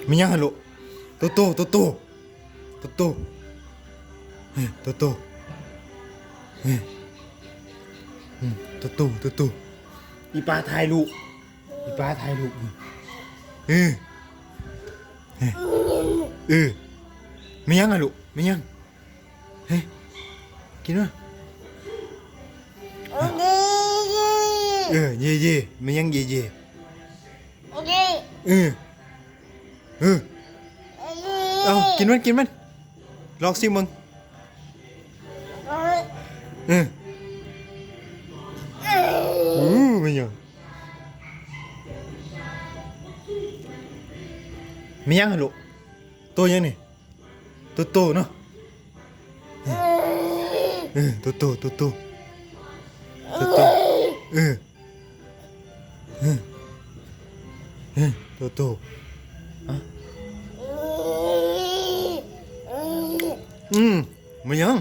ແມ່ນຫຍັງຫັ້ນລູກ? ໂຕໂຕ ໂຕໂຕ ໂຕໂຕ ເອີ ໂຕໂຕ ເອີ ອືມ ໂຕໂຕ ໂຕໂຕ ອີປາຖ່າຍຮູບ ອີປາຖ່າຍຮູບ ເອີ ເອີ ເອີ ແມ່ນຫຍັງຫັ້ນລູກ? ແມ່ນຫຍັງ? ເຮີ້ຍ ກິນມາ ເອີ ເຢໆ ແມ່ນຫຍັງເຢໆ? ເອີ ເອີ ເອົາ ກິນມັນ ກິນມັນ ລອງຊິມເບິ່ງ ເອີ ໂອ້ ແມ່ນຫຍັງ? ແມ່ນຫຍັງຫັ້ນລູກ? ໂຕຫຍັງນີ້? ໂຕໂຕເນາະ ເອີ ໂຕໂຕ ໂຕໂຕ ໂຕໂຕ ເອີ ເອີ ເອີ ໂຕໂຕ ອະ ອືມ ແມ່ນຫຍັງ?